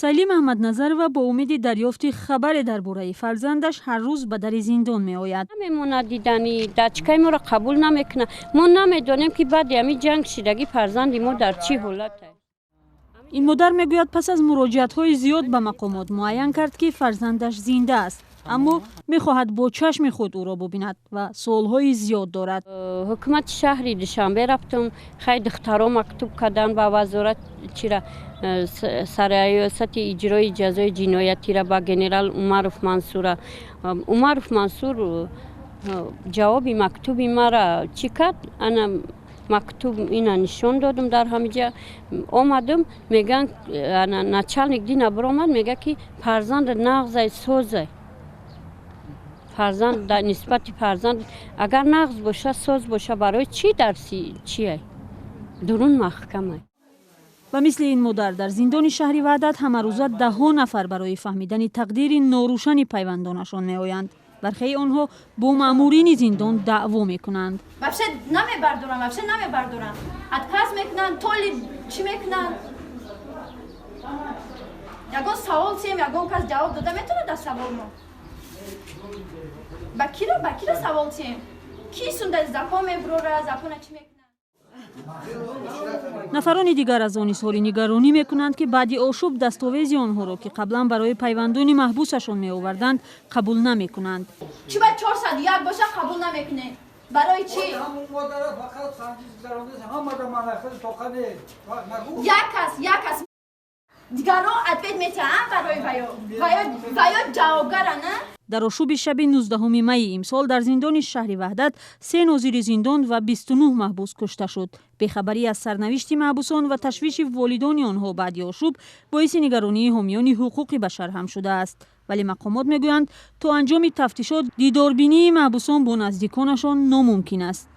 Сайлим Аҳмадназарова бо умеди дарёфти хабаре дар бораи фарзандаш ҳар рӯз ба дари зиндон меояд. Намемонад дидани, дачкаи моро қабул намекунад. Мо намедонем, ки баъди ҳамин ҷанг шидагӣ фарзанди мо дар чӣ ҳолате. Ин модар мегӯяд, пас аз муроҷиатҳои зиёд ба мақомот муайян кард, ки фарзандаш зинда аст, аммо мехоҳад бо чашми худ ӯро бубинад ва суолҳои зиёд дорад. Ҳукумати шаҳри Душанбе рафтум. Хай, духтаро мактуб кардан ба вазорат, чира, сарраёсати иҷрои ҷазои ҷиноятира, ба генерал Умаров Мансура. Умаров Мансур ҷавоби мактуби мара чӣ кард? Ана мактуб ина нишон додум. Дар ҳамиҷа омадум, мегӯян, ана начальник дина биромад, мега, ки фарзанд нағзай, созай. Фарзанд, нисбати фарзанд агар нағз боша, соз боша, барои чӣ дарси чиай дурун маҳкамай? Ба мисли ин модар дар зиндони шаҳри Ваҳдат ҳамарӯза даҳҳо нафар барои фаҳмидани тақдири норӯшани пайвандонашон меоянд. Бархеи онҳо бо маъмурини зиндон даъво мекунанд. Вообще намебардорам, вообще намебардорам, отказ мекунанд, толи чӣ мекунанд. Ягон савол сием, ягон кас ҷавоб дода метавонад дар савол мо? Ба киро савол сием? Ки сунда закон мебурора, закона чӣ мекунад? Нафарони дигар аз он изҳори нигаронӣ мекунанд, ки баъди ошӯб дастовези онҳоро, ки қаблан барои пайвандони маҳбусашон меоварданд, қабул намекунанд. Чӣ ба 401 боша, қабул намекунед? Барои чӣ? Як кас дигарро ответ метиҳанд барои ваё ҷавобгара на. Дар ошӯби шаби 19 майи имсол дар зиндони шаҳри Ваҳдат се нозири зиндон ва 29 маҳбус кушта шуд. Бехабарӣ аз сарнавишти маҳбусон ва ташвиши волидони онҳо баъди ошӯб боиси нигаронии ҳомиёни ҳуқуқи башар ҳам шудааст. Вале мақомот мегӯянд, то анҷоми тафтишот дидорбинии маҳбусон бо наздиконашон номумкин аст.